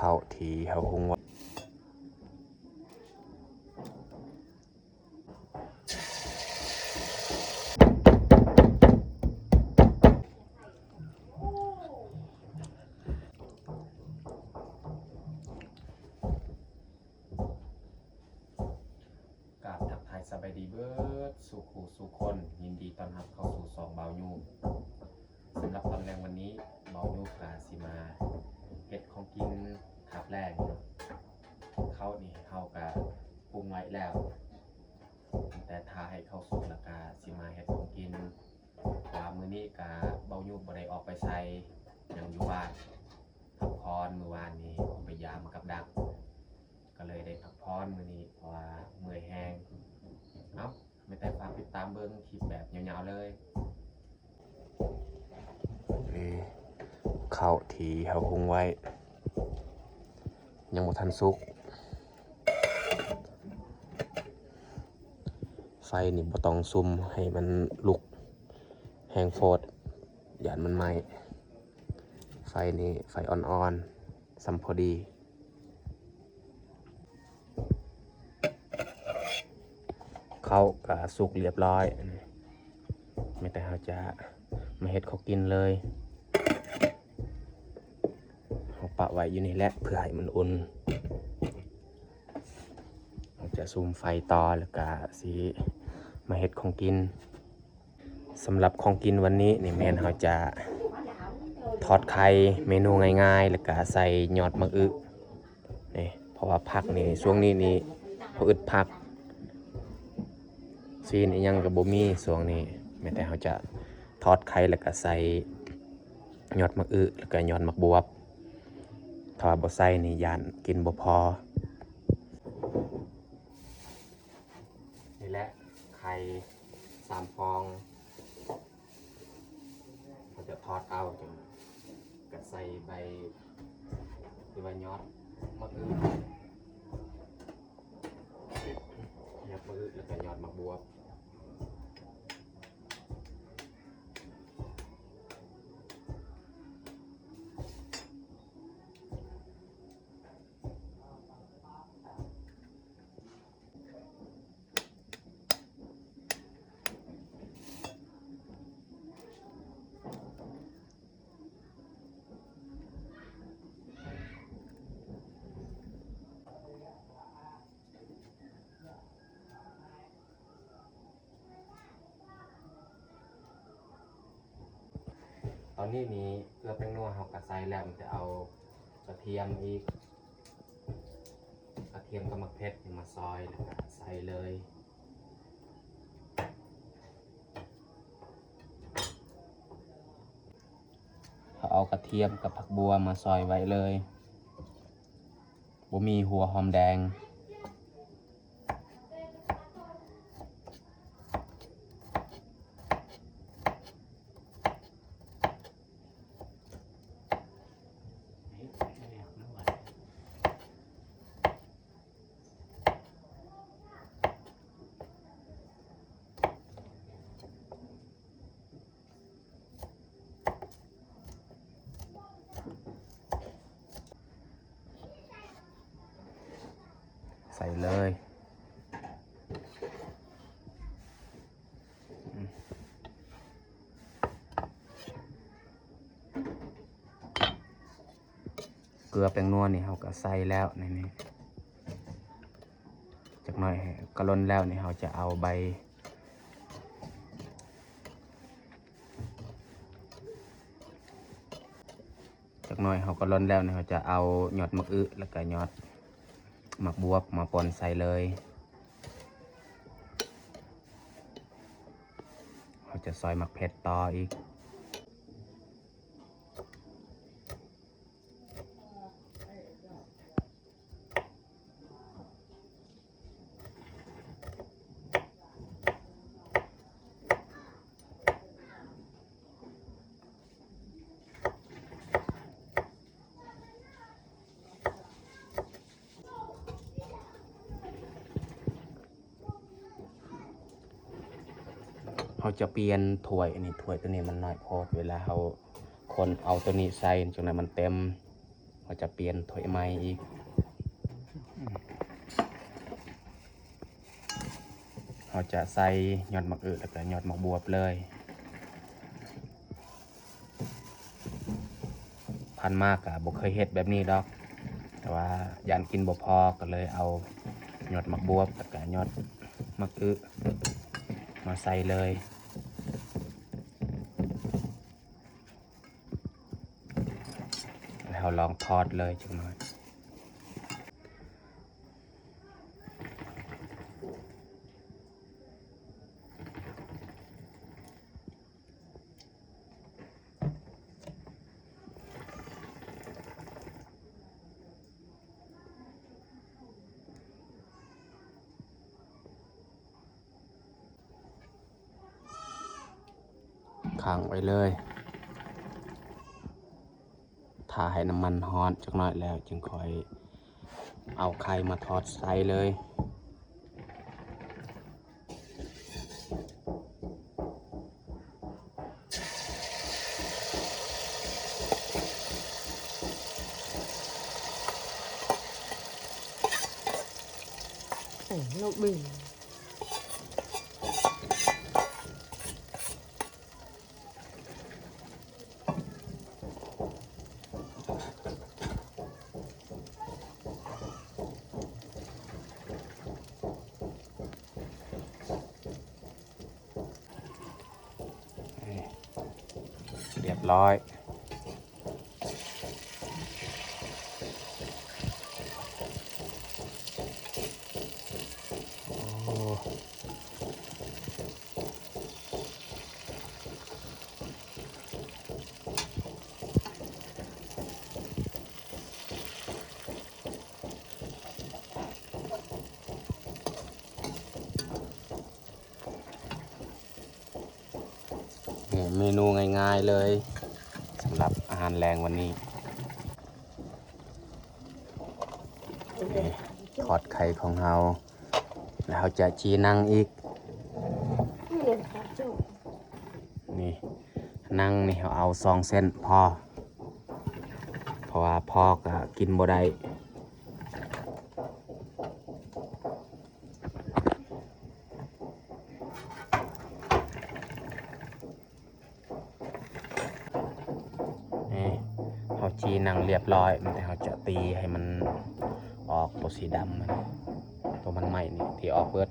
ເຂົ້າທີ່ເຮົາຫຸງໄວ້. ກາບທັກທາຍສະບາຍດີເບີດສູ່ຄູ່ສູ່ຄົນ, ຍິນດີຕ້ອນຮັບເຂົ້າສູ່ຊ່ອງບ່າວຍູ. ສຳລັບຕອນແລງວັນນີ້ ບ່າວຍູກະຊິມາເຮັດຂອງກິນຄາບແລງເນາະ. ເຂົ້ານີ້ເຮົາກະປຸງໄວ້ແລ້ວ, ແຕ່ຖ້າໃຫ້ເຂົ້າສຸກແລ້ວກະຊິມາເຮັດຂອງກິນ. ເພາະວ່າມື້ນີ້ກະບ່າວຍູບໍ່ໄດ້ອອກໄປໃສ, ຍັງຢູ່ບ້ານພັກຜ່ອນ. ມື້ວານນີ້ອອກໄປຢາມກັບດັກ ກໍເລີຍໄດ້ພັກຜ່ອນມື້ນີ້ ເພາະວ່າເມື່ອຍແຮງ. ເອົ້າ ແມ່ນແຕ່ຝາກຕິດຕາມເບິ່ງຄລິບແບບຍາວໆເລີຍ. ນີ້ເຂົ້າທີ່ເຮົາຫຸງໄວ້ ຍັງບໍ່ທັນສຸກ. ໄຟນີ້ບໍ່ຕ້ອງສຸມໃຫ້ມັນລຸກແຮງໂພດ, ຢ້ານມັນໄໝ້. ໄຟນີ້ໄຟອ່ອນໆ ສ່ຳພໍດີ. ເຂົ້າກະສຸກລຽບຮ້ອຍ, ແມ່ນແຕ່ເຮົາຈະມາເຮັດເຂົ້າກິນເລີຍ. ເຮົາປະໄວ້ຢູ່ນີ້ແຫຼະເພື່ອໃຫ້ມັນອຸ່ນ. ເຮົາຈະສຸມໄຟຕໍ່ ແລ້ວກະຊິມາເຮັດຂອງກິນ. ສຳລັບຂອງກິນວັນນີ້ນີ້ແມ່ນເຮົາຈະທອດໄຂ່ ເມນູງ່າຍໆ ແລ້ວກະໃສ່ຍອດໝາກອຶນີ້. ເພາະວ່າຜັກນີ້ ຊ່ວງນີ້ນີ້ບໍ່ອຶດຜັກ, ຊີ້ນອີ່ຫຍັງກໍບໍ່ມີຊ່ວງນີ້. ແມ່ນແຕ່ເຮົາຈະທອດໄຂ່ ແລ້ວກະໃສ່ຍອດໝາກອຶ ແລ້ວກະຍອດໝາກບວບ. ຖ້າວ່າບໍ່ໃສ່ນີ້ຢ້ານກິນບໍ່ພໍ. ນີ້ແຫຼະ ໄຂ່ສາມຟອງ ເຮົາຈະທອດເອົາ ຈັ່ງກະໃສ່ໃບ ຫຼືວ່າຍອດໝາກອຶ ຍອດໝາກອຶ ແລ້ວກະຍອດໝາກບວບ. ຕອນນີ້ນີ້ເກືອແປ້ງນົວເຮົາກະໃສ່ແລ້ວ, ມັນຈະເອົາກະທຽມອີກ ກະທຽມກັບໝາກເຜັດມາຊອຍ ແລ້ວກະໃສ່ເລີຍ. ເຮົາເອົາກະທຽມກັບຜັກບົ່ວມາຊອຍໄວ້ເລີຍ. ບໍ່ມີຫົວຫອມແດງ. ໃສ່ເລີຍ. ເກືອແປ້ງນົວນີ້ເຮົາກະໃສ່ແລ້ວໃນນີ້. ຈັກໜ້ອຍກະຫຼົ່ນແລ້ວນີ້ ເຮົາຈະເອົາໃບ ຈັກໜ້ອຍເຮົາກະຫຼົ່ນແລ້ວນີ້ ເຮົາຈະເອົາຍອດໝາກອຶ ແລ້ວກະຍອດໝາກບວບມາປ່ອນໃສ່ເລີຍ. ເຮົາຈະຊອຍໝາກເຜັດຕໍ່ອີກ. ເຮົາຈະປ່ຽນຖ້ວຍ ອັນນີ້ຖ້ວຍໂຕນີ້ມັນນ້ອຍໂພດ, ເວລາເຮົາຄົນເອົາໂຕນີ້ໃສ່ ຈັ່ງໃດມັນເຕັມ. ເຮົາຈະປ່ຽນຖ້ວຍໃໝ່ອີກ. ເຮົາຈະໃສ່ຍອດໝາກອຶ ແລ້ວກໍຍອດໝາກບວບເລີຍ. ຜ່ານມາກໍບໍ່ເຄີຍເຮັດແບບນີ້ດອກ, ແຕ່ວ່າຢ້ານກິນບໍ່ພໍ ກໍເລີຍເອົາຍອດໝາກບວບ ແລ້ວກໍຍອດໝາກອຶມາໃສ່ເລີຍ. ແລ້ວເຮົາລອງທອດເລີຍຈັກໜ້ອຍ. ຄ້າງໄວ້ເລີຍ ຖ້າໃຫ້ນ້ຳມັນຮ້ອນຈັກໜ້ອຍແລ້ວ ຈຶ່ງຄ່ອຍເອົາໄຂ່ມາທອດໃສ່ເລີຍ. ໂອ້ ນົກບິນ. ນີ້ ຮຽບຮ້ອຍ. ໂອ້ ນີ້ ເມນູງ່າຍໆເລີຍ ສຳລັບອາຫານແລງວັນນີ້. ນີ້ ທອດໄຂ່ຂອງເຮົາ ແລ້ວເຮົາຈະຈີ່ໜັງອີກ. ນີ້ ໜັງນີ້ເຮົາເອົາສອງເສັ້ນພໍ ເພາະວ່າພໍກໍກິນບໍ່ໄດ້. ນີ້ ເຮົາຈີ່ໜັງຮຽບຮ້ອຍ ມີແຕ່ເຮົາຈະຕີໃຫ້ມັນອອກຕົວສີດຳມັນ ຕົວມັນໄມ້ນີ້ ຕີອອກເບິດ.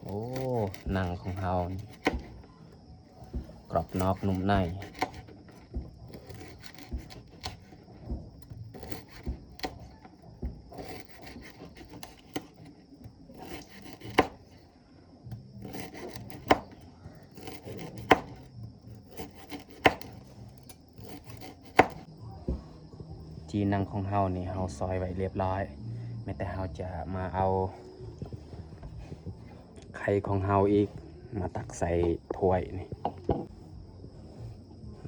ໂອ້ ໜັງຂອງເຮົານີ້ ກອບນອກນຸ້ມໃນ. ຈີ່ໜັງຂອງເຮົານີ້ ເຮົາຊອຍໄວ້ຮຽບຮ້ອຍ ແມ່ນແຕ່ເຮົາຈະມາເອົາໄຂ່ຂອງເຮົາອີກ ມາຕັກໃສ່ຖ້ວຍນີ້.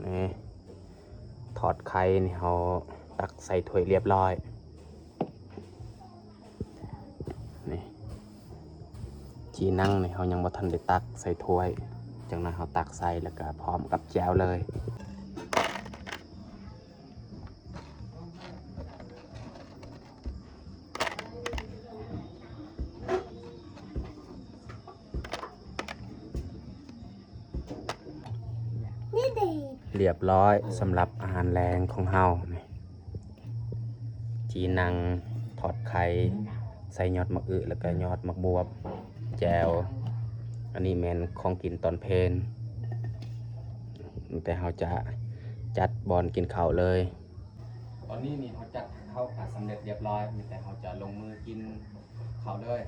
ນີ້ ທອດໄຂ່ນີ້ ເຮົາຕັກໃສ່ຖ້ວຍຮຽບຮ້ອຍ. ນີ້ ຈີ່ໜັງນີ້ ເຮົາຍັງບໍ່ທັນໄດ້ຕັກໃສ່ຖ້ວຍ ຈັ່ງນັ້ນເຮົາຕັກໃສ່ ແລ້ວກະພ້ອມກັບແຈ່ວເລີຍ. ຮຽບຮ້ອຍສຳລັບອາຫານແລງຂອງເຮົານີ້ ຈີ່ໜັງ ທອດໄຂ່ ໃສ່ຍອດໝາກອຶ ແລ້ວກະຍອດໝາກບວບ ແຈ່ວ. ອັນນີ້ແມ່ນຂອງກິນຕອນເພນ ແຕ່ເຮົາຈະຈັດບ່ອນກິນເຂົ້າເລີຍ. ຕອນນີ້ນີ້ເຮົາຈັດເຂົ້າກະສຳເລັດຮຽບຮ້ອຍ ມີແຕ່ເຮົາຈະລົງມືກິນເຂົ້າເລີຍ.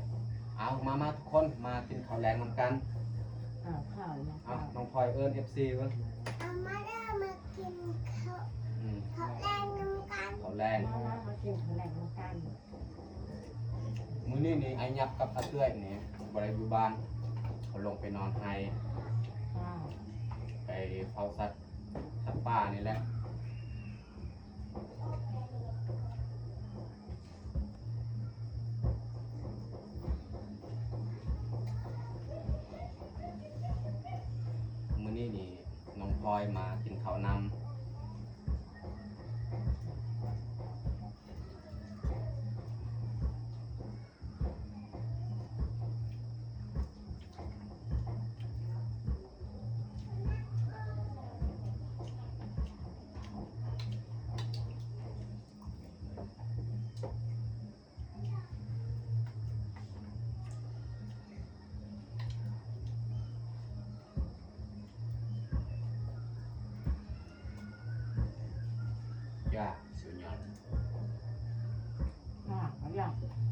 ເອົາ ມາ ມາທຸກຄົນ ມາກິນເຂົ້າແລງນຳກັນ. ອ້າວ ນ້ອງພອຍເອີ້ນເອັຟຊີເບິ່ງ ອາມາເດີ ມາກິນເຂົ້າ ອືມ ເຂົ້າແລງນຳກັນ ເຂົ້າແລງ ມາ ມາກິນເຂົ້າແລງນຳກັນ. ມື້ນີ້ນີ້ ອ້າຍຫຍັບກັບອາເອື້ອຍນີ້ບໍ່ໄດ້ຢູ່ບ້ານ ເຂົາລົງໄປນອນໄຮ່ ໄປເຝົ້າສັດ ສັດປ່ານີ້ແຫຼະ. ມື້ນີ້ນີ້ ນ້ອງພອຍມາກິນເຂົ້ານຳ. ຢ່າ ສຸດຍອດ ອ່າ ຢ່າ.